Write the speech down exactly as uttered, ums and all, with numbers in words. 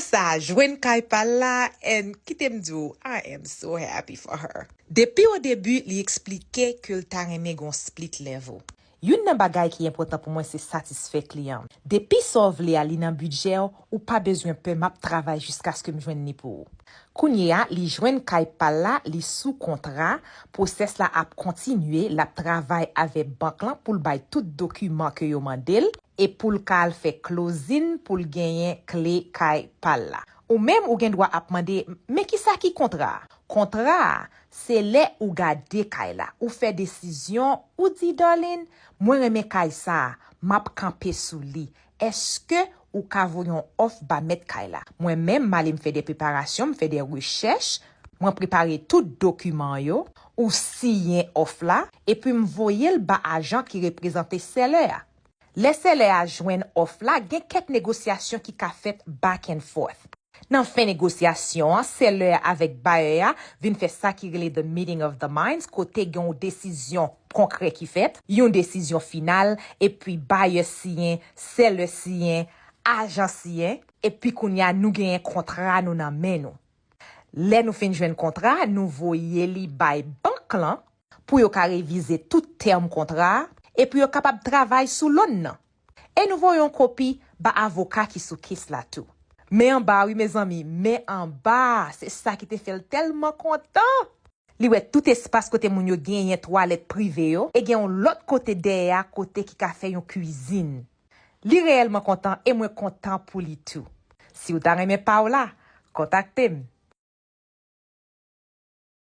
Sa jwenn kay pa l la, and kite m di w, I am so happy for her. Depi o debi, li eksplike ke l ta renmen gen yon split level. Youn nan bagay ki enpòtan pou mwen se satisfè kliyan m. Depi sa w vle a li nan bidjè w, ou pa bezwen pè, m ap travay jiskaske m jwenn li pou ou. Kounye a, li jwenn kay pa l la, li sou kontra, pwosès la ap kontinye, l ap travay avèk bank lan pou l bay tout dokiman ke yo mande l, e pou l ka al fè closing pou l genyen kle kay pa l la. Ou menm ou gen dwa ap mande, men kisa ki kontra a? Kontra a, se lè ou gade kay la, ou fè desizyon, ou di, Darline, mwen renmen kay sa a, m ap kanpe sou li. Èske ou ka voye yon òf ba mèt kay la? Mwen menm, m ale m fè de preparasyon, m fè de rechèch, mwen prepare tout dokiman yo, ou siyen òf la, epi m voye l ba ajan ki reprezante sèlè a. Lè sèlè a jwenn òf la, gen kèk negosyasyon ki ka fèt back and forth. Nan fen negosyasyon an, sèlè a avèk bayè a vin fè sa ki rele the meeting of the minds, kote gen yon desizyon konkrè ki fèt, yon desizyon final, epi bayè siyen, sèlè siyen, ajan siyen, epi kounye a nou genyen kontra nou nan men nou. Lè nou fin jwenn kontra, nou voye li bay bank lan pou yo ka revize tout tèm kontra a, epi yo kapab travay sou loan nan. E nou voye yon kopi ba avoka ki sou kes la tou. Men anba wi mezanmi, men anba, se sa ki te fè l tèlman kontan. Li wè tout espas kote moun yo genyen twalèt prive yo, e gen yon lòt kote dèyè a kote ki ka fè yon kwizin. Li reyèlman kontan e mwen kontan pou li tou. Si w ta renmen pa w la, kontakte m.